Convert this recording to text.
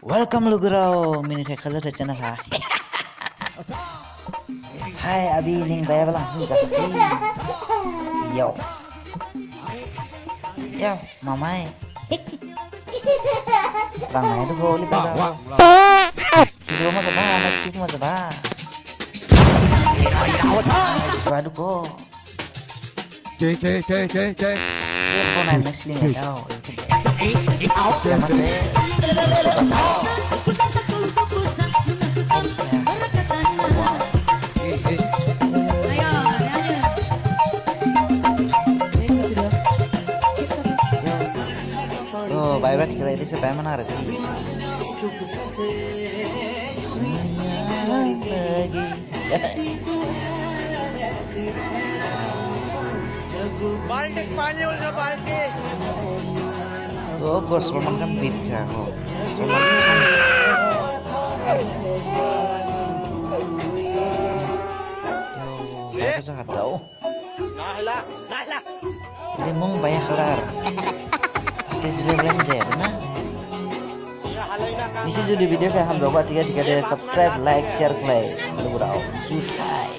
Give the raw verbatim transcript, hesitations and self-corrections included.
Welcome lugurao, mini thai khaja thai channel ha. Hai, abi ning baya balang hin jakti. Yo. Yo, mamai. Rang mai du ko li baya. Kisu ma jaba, ma kisu ma jaba. Kisu ma du ko. Cek, cek, cek, cek, cek. Cek, phone ang nasi ni tau. Jama se. Oh, bye bye, kira ini sampai mana, Reti? Sini lagi. Balti, Spanyol ka balti. Oh, go Salman Khan bir kha ho. Salman Khan. Yo, bhai ka jaga dao. Nahla, nahla. Ini mung baya khalar. Pati jile belanja na. Nisi judi video khe hamjaoba thikhade thikhade subscribe, like, share khlai. Lugurao. Juthai.